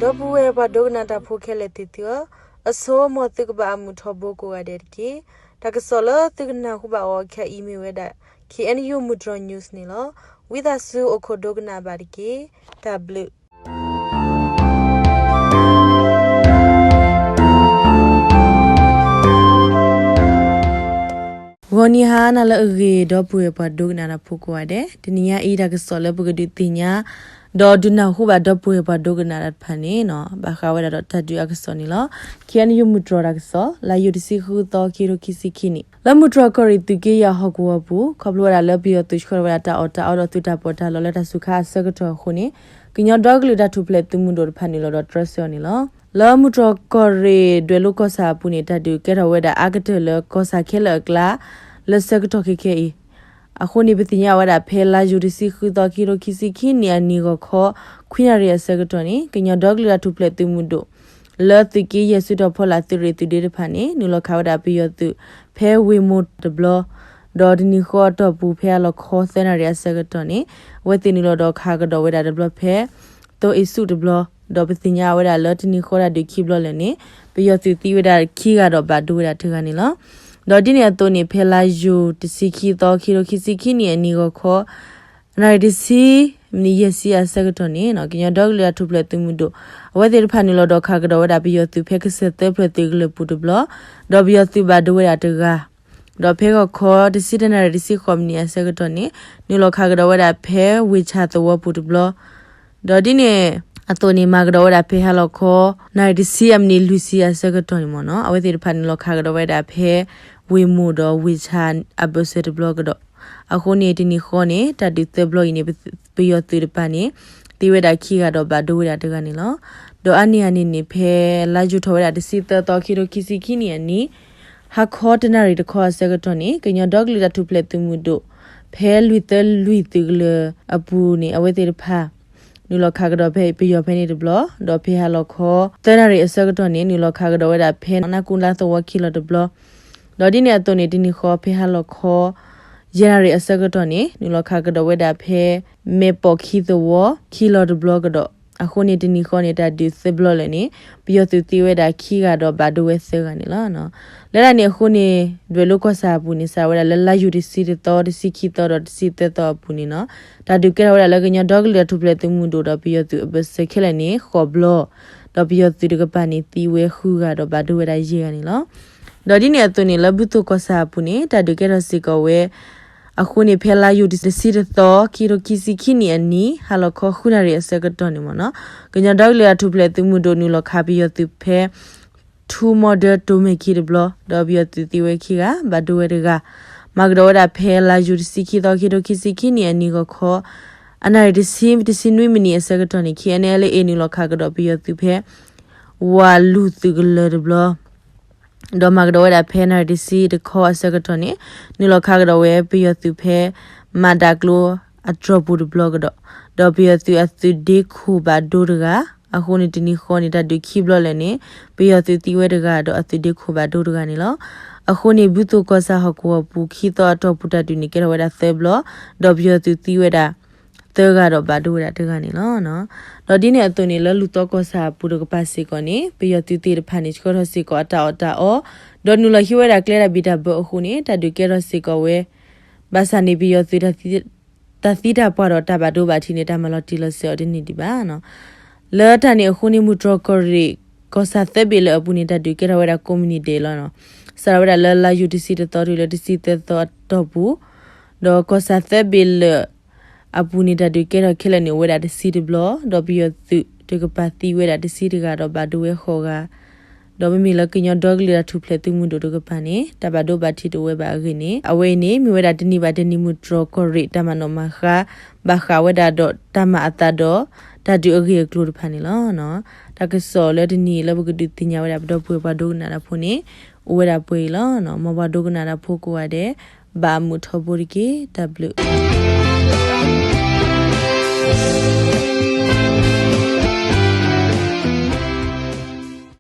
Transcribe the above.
ဒီပုၢ်ဝဲၢ်ပှၤဒိကနၣ်တၢ်ဖိခဲလၢာ်သ့ၣ်သုဧၢ, အဆိ မ်သုကဘၣ်အမုာ်ထီဘိကိးဂၤဒဲးတက့ၢ်. တၢ်ကစီၣ်လၢသုကနၢ်ဟူဘၣ်အီၤခဲအံၤမ့ၢ်ဝဲဒၣ် K N U မုၢ်တြီၤ news န့ၣ်လီၤ. ဝံသးစူၤအိၣ်ခိးဒိကနၣ်ဘၣ်တက့ၢ်. တၢ်ဘျုး ဂီၤနံၤဟါနၤလၢအဂ့ၤ ဒီပုၢ်ဝဲၢ်ပှၤဒိကနၣ်တၢ်ဖိကိးဂၤဒဲး, တနံၤညါအံၤတၢ်ကစီၣ်လၢပကဒုးသ့ၣ်ညါ ဒီးဒုးနၢ်ဟူဘၣ်ဒီပုၢ်ဝဲၢ်ပှၤဒိကနၣ်တၢ်တဖၣ်န့ၣ် ဘၣ်ဃးဝဲဒၣ်ဒီးတၢ်ဒုးအကစီၣ်န့ၣ်လီၤ. K N U မုၢ်တြီၤတၢ်ကစီၣ် လါယူၤတဆံဃုသီ ခံကထိခံဆံခံနံၣ်, လၢမုၢ်တြီၤကီၢ်ရ့ၣ်သုးက့ယဲၢ်ဟီၣ်ကဝီၤပူၤ ခီဖျိဝဲဒၣ်လၢပယီၤသုးဆှၢထီၣ်ဝဲဒၣ်တၢ်အီၣ်တၢ်အီဒီးသုးတၢ်ပီးတၢ်လီလၢတၢ်စူၤခါအဆၢကတီၢ်အဃိန့ၣ် ကညီဒီကလုာ်တၢ်ထူၣ်ဖျဲးသုးမုၢ်ဒိၣ်တဖၣ်နုာ်လီၤဒီးတြီဆၢအီၤန့ၣ်လီၤ. လၢမုၢ်တြီၤကီၢ်ရ့ၣ်ဒွဲၣ်လိၤကီၢ်ဆၣ်အပူၤန့ၣ် တၢ်ဒုးကဲထီၣ်ဝဲဒၣ်အါကတၢၢ်လၢကီၢ်ဆၣ်ခဲလၢာ်အကျါ လၢဆၢကတီၢ်ခဲခဲအံၤ အဃိန့ၣ် ပသ့ၣ်ညါဝဲဒၣ်ဖဲလါယူၤတဆံဃုသီ ခံကထိခံဆံခံနံၣ်အနံၤဂီၤခီ ခွံနၣ်ရံၣ်အဆၢကတီၢ်န့ၣ် ကညီဒီကလုာ်တၢ်ထူၣ်ဖျဲးသုးမုၢ်ဒိၣ် လၢသုးက့ယဲၢ်စုတီၤဖီလာ်သုးရ့ၣ်သုးဒ့တဖၣ်န့ၣ် နုာ်လီၤခးဝဲဒၣ်ပယီၤသုး ဖဲဝ့ၢ်မိၢ်တဘျီ ဒီးတနံၤဃီအတီၢ်ပူၤ ဖဲဟါလီၤခီသၢနၣ်ရံၣ်အဆၢကတီၢ်န့ၣ် အဝဲသ့ၣ်နုာ်လီၤဒီးခးကဒီးဝဲဒၣ်တဘျီဖဲ သိအ့ၣ်ဆူၣ်တဘျီ, ဒီးပသ့ၣ်ညါဝဲဒၣ်လၢတနံၤဃီတၢ်ဒုးခံဘျီလၢာ်န့ၣ် ပယီၤသုးသံဝဲဒၣ်ခံဂၤဒီးဘၣ်ဒိဝဲဒၣ်တဂၤန့ၣ်လီၤ. ဒီးဒ်န့ၣ်အသိးန့ၣ် ဖဲလါယူၤတဆံခံသီ ခံကထိခံဆံခံနံၣ်အနံၤဂီၤခီ နၣ်ရံၣ်တဆံ မံးနံးယဲၢ်ဆံအဆၢကတီၢ်န့ၣ် ကညီဒီကလုာ်တၢ်ထူၣ်ဖျဲးသုးမုၢ်ဒိၣ် အဝဲသ့ၣ်တဖၣ်နုာ်လီၤဒီးခးကဒီးဝဲဒၣ်ပယီၤသုးဖဲကစၢၢ်သၢဖျၢၣ်သုးကလၢၤပူၤတဘျီ, ဒီးပယီၤသုးဘၣ်ဒိဝဲဒၣ်တဂၤ, ဒီးဖဲဂီၤခီတဆံတၢနၣ်ရံၣ်တဆံဃိးမံးနံးအဆၢကတီၢ်န့ၣ် နုာ်လီၤခးကဒီးဝဲဒၣ်ဖဲဝ့ၢ်ဆၣ်သဝီပူၤတဘျီ ဒီးဒ်န့ၣ်အသိးန့ၣ် မၤကဒီးဝဲဒၣ်ဖဲဟါလီၤခီ နၣ်ရံၣ်တဆံအမံးနံးလွံၢ်ဆံအဆၢကတီၢ်န့ၣ်မ့ၢ်နီၤ အဝဲသ့ၣ်တဖၣ်နုာ်လီၤခးကဒီးဝဲဒၣ်ဖဲ ဝ့ၢ်မိၢ်ဒီးဝ့ၢ်ဆၣ်အဘၢၣ်စၢၤတဘျီကဒီး, အဃိန့ၣ် တနံၤဃီန့ၣ် တၢ်ဒုးသၢဘျီအံၤန့ၣ် ပယီၤသုးတဖၣ်န့ၣ် သံဝဲဒၣ်ခံဂၤဒီးဘၣ်ဒိဝဲဒၣ်တဂၤန့ၣ်လီၤ. ဒီးအါန့ၢ်အန့ၣ်န့ၣ် ဖဲလါယူၤထီၣ်ဝဲဒၣ်တဆံသၢသီ ခံကထိခံဆံခံနံၣ်အနံၤ ဟါခီတနၣ်ရံၣ်တခီအဆၢကတီၢ်န့ၣ် ကညီဒီကလုာ်တၢ်ထူၣ်ဖျဲးသုးမုၢ်ဒိၣ် ဖဲလွံၢ်သၢလွံၢ်သုးကလၢၤအပူၤန့ၣ် အဝဲသ့ၣ်တဖၣ် နုာ်လီၤခးကဒီးဖဲပယီၤဖဲန့ၣ်တဘျီ, ဒီးဖဲဟါလီၤခီ သၢနၣ်ရံၣ်အဆၢကတီၢ်န့ၣ် နုာ်လီၤခးကဒီးဝဲဒၣ်ဖဲနၢ်ကူလါသဝီခံလီၤတဘျီ, ဒီးဒ်န့ၣ်အသိးန့ၣ် တနံၤဃီဖဲဟါလီၤခီ ယဲၢ်နၣ်ရံၣ်အဆၢကတီၢ်န့ၣ် နုာ်လီၤခးကဒီးဝဲဒၣ်ဖဲ မဲာ်ပိာ်ခံသဝီခံလီၤတဘျီကဒီး, အဃိန့ၣ် တနံၤဃီန့ၣ် တၢ်ဒုးသၢဘျီလၢာ်န့ၣ် ပယီၤသုးသံဝဲဒၣ်ခံဂၤဒီးဘၣ်ဒိဝဲသၢဂၤန့ၣ်လီၤ. လၢတၢ်န့ၣ်အဃိန့ၣ် ဒွဲၣ်လိၤကီၢ်ဆၣ်အပူၤန့ၣ် စးဝဲဒၣ်လၢလါယူၤတဆံတသီ တဆံခံသီဒီး တဆံသၢသီအပူၤန့ၣ်နီၤ, တၢ်ဒုးကဲထီၣ်ဝဲဒၣ်လၢကညီဒီကလုာ်တၢ်ထူၣ်ဖျဲးသုးမုၢ်ဒိၣ်ဒီးပယီၤသုးအဘၢၣ်စၢၤခဲလၢာ်န့ၣ် ဃိးဘျီ, ဒီးပယီၤသုးတကပၤန့ၣ် သံဝဲဃုဂၤဒီးဘၣ်ဒိဝဲဒၣ်ယဲၢ်ဂၤန့ၣ်လီၤ. ဒီးဒ်န့ၣ်အသိးန့ၣ် လၢဘူၣ်သိၣ်ကီၢ်ဆၣ်အပူၤန့ၣ် တၢ်ဒုးကဲထီၣ်စ့ၢ်ကီးဝဲ အဃိန့ၣ် ဖဲလါယူၤတဆံတသီ ခံကထိခံဆံခံနံၣ်အနံၤ ဟါလီၤခီဃုနၣ်ရံၣ်အဆၢကတီၢ်န့ၣ်မ့ၢ်နီၤ, ကညီဒီကလုာ်တၢ်ထူၣ်ဖျဲးသုးမုၢ်ဒိၣ်နုာ်လီၤခးပယီၤသုးဖဲ ထူမီဒၢတိၤမဲၢ်ခံတဘျီ, ဒီးပယီၤသုးသံဝဲခံဂၤ, ဘၣ်ဒိဝဲတဂၤ, မၤကဒီးဝဲဒၣ်ဖဲလါယူၤတဆံခံသီ ခံကထိခံဆံခံနံၣ်အနံၤဂီၤခီ အနၣ်ရံၣ်တဆံ တဆံနွံမံးနံးအဆၢကတီၢ်န့ၣ် K N L A နုာ်လီၤခးကဒီးပယီၤသုးဖဲ ဝၤလူၢ်သုးကလၢၤတဘျီ ဒီးမၤကဒီးဝဲဒၣ်ဖဲနၣ်ရံၣ်တဆံတခီအဆၢကတီၢ်န့ၣ် နုာ်လီၤခးကဒီးဝဲပယီၤသုးဖဲ မၤဒၣ်ကျိအတြီၢ်ပူၤတဘျီကဒီး, ဒီးပယီၤသုးအသုးဒ့ခိၣ်ဘၣ်ဒိတဂၤ, အဃိန့ၣ် တနံၤဃီန့ၣ် တၢ်ဒုးခံဘျီလၢာ်န့ၣ် ပယီၤသုးသံဝဲတဂၤ ဒီးအသုးဒ့ခိၣ်ဘၣ်ဒိတဂၤန့ၣ်လီၤ. အဃိန့ၣ် ဘူၣ်သိၣ်ကီၢ်ဆၣ်ဟီၣ်ကဝီၤပူၤ ခံသီအတီၢ်ပူၤတၢ်ဒုးန့ၣ် ကဲထီၣ်ဝဲဒၣ်သၢဘျီ, ဒီးပယီၤသုးသံဝဲဒၣ် သၢဂၤဒီးဘၣ်ဒိဝဲဒၣ်တဂၤန့ၣ်လီၤ. ဒီးဒ်န့ၣ်အသိးန့ၣ် လၢလူၢ်သီကီၢ်ဆၣ်အပူၤတကပၤစ့ၢ်ကီးန့ၣ် ပယီၤသုးသ့ၣ်တဖၣ်န့ၣ် ဆှၢထီၣ်စ့ၢ်ကီးအတၢ်အီၣ်တၢ်အီ, ဒီးနုာ်လီၤဟံးဝဲဒၣ်ကျဲတၢ်ဘံၣ်တၢ်ဘၢအဃိန့ၣ် တၢ်ဒုးကဲထီၣ်စ့ၢ်ကီးဝဲ, ဘၣ်ဆၣ်န့ၣ် ပယီၤသုး တၢ်သံတၢ်ပှၢ်ဒီးတၢ်ဘၣ်ဒိဘၣ်ထံးန့ၣ် တၢ်မၤလီၤတံၢ်လီၤဆဲးအီၤတန့ၢ်ဒံးဘၣ်. လၢတၢ်န့ၣ်အဃိန့ၣ် မုၢ်တြီၤကီၢ်ရ့ၣ် ကီၢ်ဆၣ်သၢဘ့ၣ်လၢာ်အပူၤန့ၣ် တၢ်ဒုးကဲထီၣ်ဝဲဒၣ်ကိးမုၢ်နံၤဒဲးလီၤ. စးထီၣ်ဝဲဒၣ်လၢလါယူၤတဆံတသီတုၤလၢတဆံသၢသီအတီၢ်ပူၤ, ဒီးကီၢ်ဆၣ်သၢဘ့ၣ်လၢာ်အပူၤန့ၣ် တၢ်ဒုးကဲထီၣ်ခဲလၢာ်န့ၣ် အိၣ်ဝဲဒၣ်တဆံတဘျီ, ဒီးပယီၤသုးတကပၤသံဝဲဒၣ်တဆံတဂၤဒီးဘၣ်ဒိဝဲဃိးဂၤ ဒီးမ့မ့ၢ်လၢကညီဒီကလုာ်တၢ်ထူၣ်ဖျဲးသုးမုၢ်ဒိၣ်တကပၤန့ၣ် တၢ်ဘၣ်ဒိဘၣ်ထံးတအိၣ်ဝဲဘၣ်အဂ့ၢ်န့ၣ် အဝဲအံၤန့ၣ် မ့ၢ်ဝဲဒၣ်တနံၤဘၣ်တနံၤမုၢ်တြီၤကီၢ်ရ့ၣ်တၢ်မၤနီၣ်မၤဃါ ဘၣ်ဃးဝဲဒၣ်ဒီးတၢ်မၤအသးဒီး တၢ်ဒုးအဂ့ၢ်အကျိၤတဖၣ်န့ၣ်လီၤ. တၢ်ကစီၣ်လၢတနံၤလၢပကဒုးသ့ၣ်ညါဝဲဒၣ်ပဒီပုၢ်ဝဲၢ်ပှၤဒိကနၣ်တၢ်ဖိန့ၣ် အိၣ်ဝဲဒၣ်ပှဲၤအံၤလီၤ. မ်ပှၤဒိကနၣ်တၢ်ဖိကိးဂၤဒဲး ဘၣ်အမုာ်ထီဘိတက့ၢ်. တၢ်ဘျုး